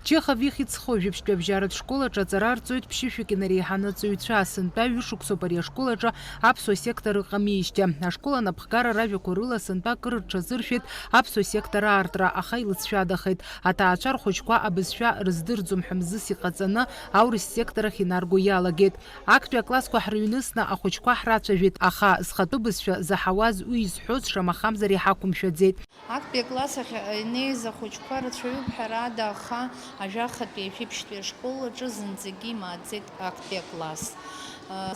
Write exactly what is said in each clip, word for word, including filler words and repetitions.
Чехов ихьӡ зху жәибжьтәи абжьаратә школ аҿы аҵара арҵоит ԥшьышәҩык инареиҳаны аҵаҩцәа. Сынтәа ҩышықәсоуп ари ашкол аҿы аԥсуа сектор ыҟамижьҭеи. Ашкол анапхгара ражәақәа рыла сынтәа акыр рҽазыршәеит аԥсуа сектор аартра, аха илыҵшәадахеит. Аҭаацәа рхәыҷқәа абызшәа рыздырӡом ҳәа мзызс иҟаҵаны аурыс сектор ахь инарго иалагеит. Актәи аклассқәа ҳрыҩнысны ахәыҷқәа ҳрацәажәеит, аха зхатәы бызшәа заҳауаз уи изҳәоз шамахамзар иҳақәымшәаӡеит. Актәи акласс ахь инеиз ахәыҷқәа рацәаҩуп ҳәарада, аха ажәахатәи ажәибжьтәи ашкол аҿы зынӡагьы имааӡеит актәи акласс.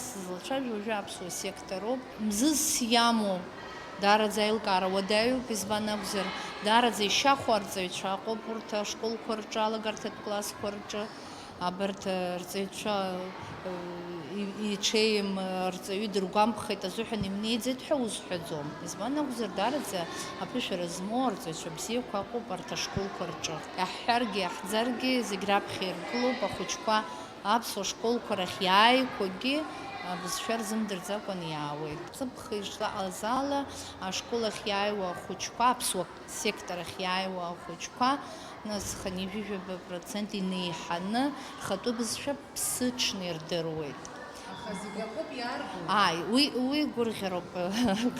Сызлацәажәо уажәы аԥсуа сектор ауп. Мзызс иамоу, даараӡа аилкаара уадаҩуп, избан акәзар, даараӡа ишьахәа арҵаҩцәа ыҟоуп урҭ ашколқәа рҿы, алагарҭатә классқәа рҿы. Абарҭ, э, рҵаҩцәа, э, и-, иҽеим, э, рҵаҩы дыргәамԥхеит азыҳәан имнеиӡеит ҳәа узҳәаӡом. Избан акәзар, даараӡа аԥышәара змоу арҵаҩцәа бзиақәа ыҟоуп арҭ ашколқәа рҿы. Иаҳҳәаргьы, иаҳӡаргьы, зегь раԥхьа иргылоуп ахәыҷқәа аԥсуа школқәа рахь иааиқәогьы, абызшәа рзымдырӡакәан иаауеит. Ҵыԥх ишлаҟаз ала, ашкол ахь иааиуа ахәыҷқәа, аԥсуа сектор ахь иааиуа ахәыҷқәа, нас хынҩажәижәаба процент инеиҳаны рхатәы бызшәа ԥсыҽны ирдыруеит. Аха зегь акоуп иааргоу? Ааи, уи, уи гәырӷьароуп,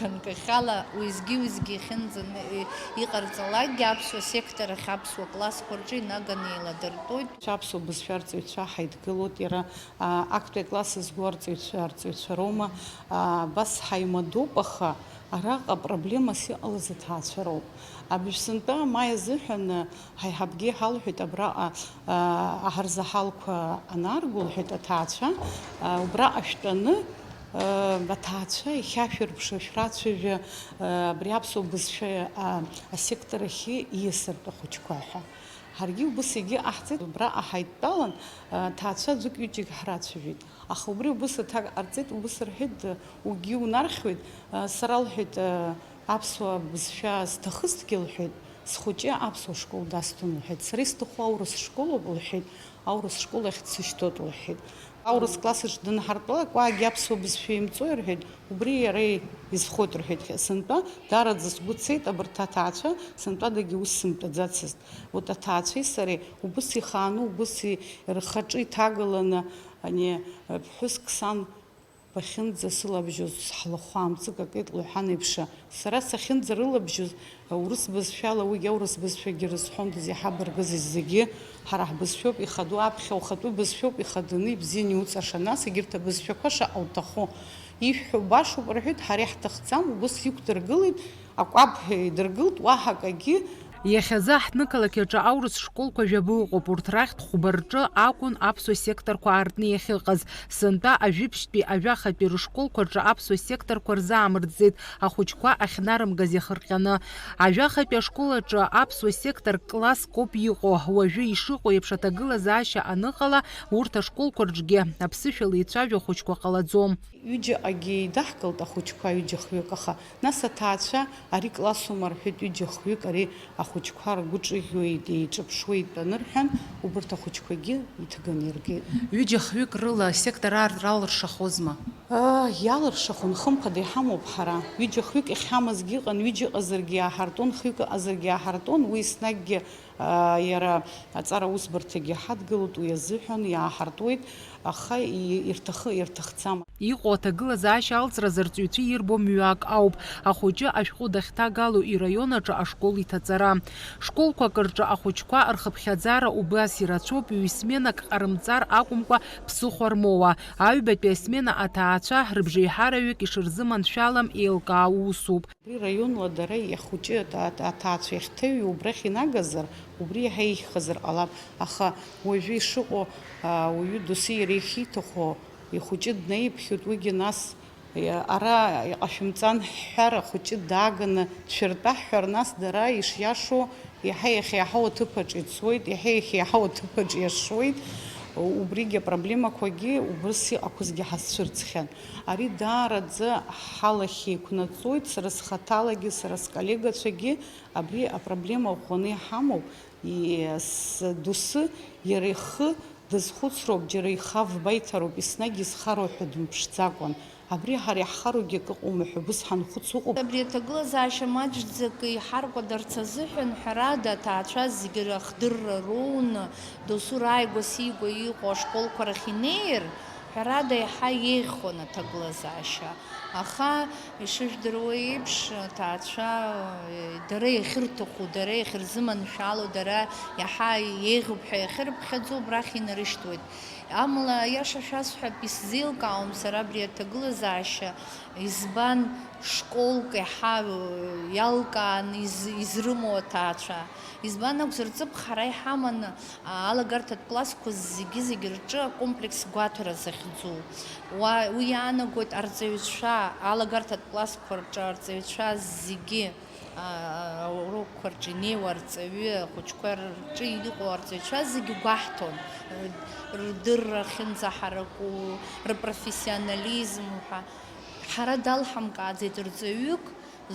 ганкахьала уеизгьы-уеизгьы иахьынӡаны, и-, иҟарҵалакгьы аԥсуа сектор ахь аԥсуа классқәа рҿы инаганы еиладыртәоит. Аԥсуа бызшәа арҵаҩцәа ҳаидгылоит, иара, а, актәи акласс зго арҵаҩцәа, арҵаҩцәа роума, а, абас ҳаимадоуп, аха араҟа проблемас иҟалаз аҭаацәа роуп. Абыжә сынтәа ма иазыҳәан, ҳаиҳабгьы иҳалҳәеит, абраҟа, аа, аҳарзаҳалқәа анаарго, лҳәеит, аҭаацәа, аа, убраҟа шәтәаны, аа, аҭаацәа иахьашәырԥша, шәрацәажәа, аа, абри аԥсуа бызшәа, аа, асектор ахьы ииасыртә ахәыҷқәа ҳәа. Ҳаргьы убыс егьыҟаҳҵеит, убраҟа ҳаидтәалан, аа, ҭаацәа ӡәык-ҩыџьагь ҳрацәажәеит. Аха убри убыс аҭак ҟарҵеит, убыс рҳәеит, угьы унархьуеит, аа, сара лҳәеит, аа, аԥсуа бызшәа зҭахызҭгьы лҳәеит, схәыҷы аԥсуа школ дасҭон лҳәеит, сара исҭаху аурыс школоуп лҳәеит, аурыс школ ахь дсышьҭоит лҳәеит. Аурыс классаҿ дынҳартәалак, уаагьы аԥсуа бызшәа имҵои рҳәеит, убри иара изхоит рҳәеит. Сынтәа даараӡа сгәы цеит абарҭ аҭаацәа, сынтәадагьы ус сымтәаӡацызт. Вот аҭаацәеи сареи убыс ихааны, убыс и-, рхаҿы иҭагаланы, ани, ԥҳәыск сан Бахьынӡасылабжьоз сҳлахәы аамҵык акит лҳәан еиԥш, сара сахьынӡарылабжьоз, аурыс бызшәала, уигьы аурыс бызшәагьы рызҳәондаз, иҳабаргызеи зегьы, ҳара ҳбызшәоуп ихаду аԥхьа, ухатәы бызшәоуп ихаданы, ибзианы иуҵаша, нас егьырҭ абызшәақәа шаҟа уҭаху. Ишәҳәо башоуп рҳәеит, ҳара иаҳҭахӡам, убыс иқәдыргылеит, акәаԥ идыргылт, уаҳа акагьы. Иахьазы аҳҭнықалақь аҿы аурыс школқәа жәаба ыҟоуп, урҭ рахьтә хәба рҿы акәын аԥсуа секторқәа аартны иахьыҟаз. Сынтәа ажәибжьтәи, ажәахатәи рышколқәа рҿы аԥсуа секторқәа рзаамыртӡеит, ахәыҷқәа ахьнарымгаз иахырҟьаны. Ажәахатәи ашкол аҿы аԥсуа сектор класск ауп иҟоу. Уажәы ишыҟоу еиԥш аҭагылазаашьа аныҟала, урҭ ашколқәа рҿгьы аԥсышәала ицәажәо ахәыҷқәа ҟалаӡом. Ҩыџьаҟагьы еидаҳкылт ахәыҷқәа ҩыџьа-хҩык, аха нас аҭаацәа ари классума рҳәеит, ҩыџьа-хҩык ари ахәыҷқәа ргәы ҿыӷьуеит, еиҿаԥшуеит тәаны рҳәан, убырҭ ахәыҷқәагьы иҭганы иргеит. Ҩыџьа-хҩык рыла асектор аартра алыршахозма? Ыы, иалыршахон, хымԥада иҳамоуп ҳара. Ҩыџьа-хҩык иахьҳамазгьы ыҟан, ҩыџьа ыҟазаргьы иааҳартуан, хҩык ыҟазаргьы иааҳартуан, уи еснагьгьы Иара аҵара аусбарҭагьы ҳадгылоит уи азыҳәан, иааҳартуеит, аха и-, ирҭахы-, ирҭахӡам. Иҟоу аҭагылазаашьа алҵразы арҵаҩцәа ирбо мҩак ауп, ахәыҷы ашәҟәы дахьҭагало ираион аҿы ашкол иҭаҵара. Школқәак рҿы ахәыҷқәа рхыԥхьаӡара убас ирацәоуп, ҩ-сменак ҟарымҵар акәымкәа, ԥсыхәа рмоуа. Аҩбатәи асмена аҭаацәа рыбжеиҳараҩык ишырзыманшәалам еилкаау усуп. Абри раионла дара иахәыҷы аҭ-, аҭ-, аҭаацәа иахьҭаҩу убрахь инагазар, убри иаҳа еиӷьхазар ҟалап, аха уажәы ишыҟоу, аа, ауаҩы доусы иара иахьиҭаху ихәыҷы днаиԥхьоит, уигьы нас, иа-, ара иҟашәымҵан ҳҳәар, ахәыҷы дааганы дшәыртәа ҳҳәар, нас дара ишиашоу иаҳа иахьеиҳау аҭыԥаҿ ицоит, иаҳа иахьеиҳау аҭыԥаҿ иашоит, убригьы апроблемақәагьы убыс иҟақәазгьы ҳазцәырҵхьан. Ари даараӡа ҳалахь еиқәнаҵоит, сара схаҭалагьы, сара сколлегацәагьы абри апроблема ӷәӷәаны иҳамоуп. И-, с-, доусы иара ихы дазхәыцроуп, џьара ихавбаиҭароуп, еснагь изхароу ҳәа дымԥшӡакәан. Абри ҳара иаҳхароугьы акы ыҟоума ҳәа убыс ҳанхәыц ыҟоуп. Абри аҭагылазаашьа маҷӡак иҳаркәадарц азыҳәан, ҳәарада, аҭаацәа зегьы ахдырра роуны, досу рааигәа-сигәа иҟоу ашколқәа рахь инеир, ҳәарада, иаҳа еиӷьхон аҭагылазаашьа. Аха, ишыжәдыруа еиԥш, аҭаацәа, дара иахьырҭаху, дара иахьырзыманшәало, дара иаҳа еиӷьуп ҳәа иахьырыԥхьаӡо убрахь инарышьҭуеит. Амала, аиаша шәасҳәап, исзеилкаауам сара абри аҭагылазаашьа, избан школк иаҳа, э, иалкааны из-, изрымоу аҭаацәа. Избан акәзар, ҵыԥх ҳара иҳаманы, а, алагарҭатә классқәа зегьы-зегьы рҿы акомплекс гәаҭара захьӡу. Уа, уи иаанагоит арҵаҩцәа, алагарҭатә классқәа рҿы арҵаҩцәа зегьы, а, аурокқәа рҿы инеиуа арҵаҩы, ахәыҷқәа рҿы иҟоу арҵаҩцәа зегьы гәаҳҭон, р-, рдырра ахьынӡаҳараку, рпрофессионализм ҳәа. Ҳара далҳамкааӡеит рҵаҩык,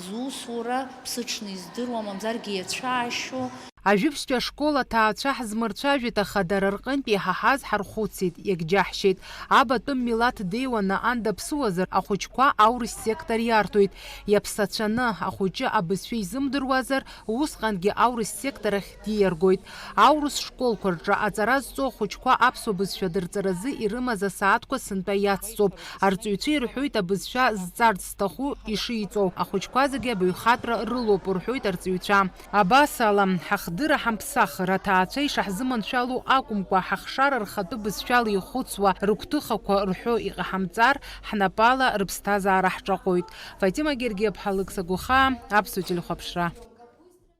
зусура ԥсыҽны издыруа, мамзаргьы иацәаашьо. Ажәабжьтәи ашкол аҭаацәа ҳзмырцәажәеит, аха дара рҟынтә иҳаҳаз ҳархәыцит, иагьџьаҳшьеит. Аб атәым милаҭ деиуаны ан даԥсуазар, ахәыҷқәа аурыс сектор иарҭоит. Иаԥсацәаны, ахәыҷы абызшәа изымдыруазар, усҟангьы аурыс сектор ахь диаргоит. Аурыс школқәа рҿы аҵара зҵо ахәыҷқәа аԥсуа бызшәа дырҵаразы ирымаз асааҭқәа сынтәа иацҵоуп. Арҵаҩцәа ирҳәоит абызшәа зҵарц зҭаху ишиҵоу. Ахәыҷқәа зегьы абаҩхатәра рылоуп, рҳәоит арҵаҩцәа. Абас ала, ҳахдырра ҳамԥсахыр, аҭаацәа ишаҳзыманшәало акәымкәа, ҳахшара рхатәы бызшәала ихәыцуа, рыгәҭыхақәа рҳәо иҟаҳамҵар, ҳнапала рыԥсҭазаара ҳҿаҟәоит. Фатима Гергиаԥҳа, Алықьса Гәахаа, Аԥсуа телехәаԥшра.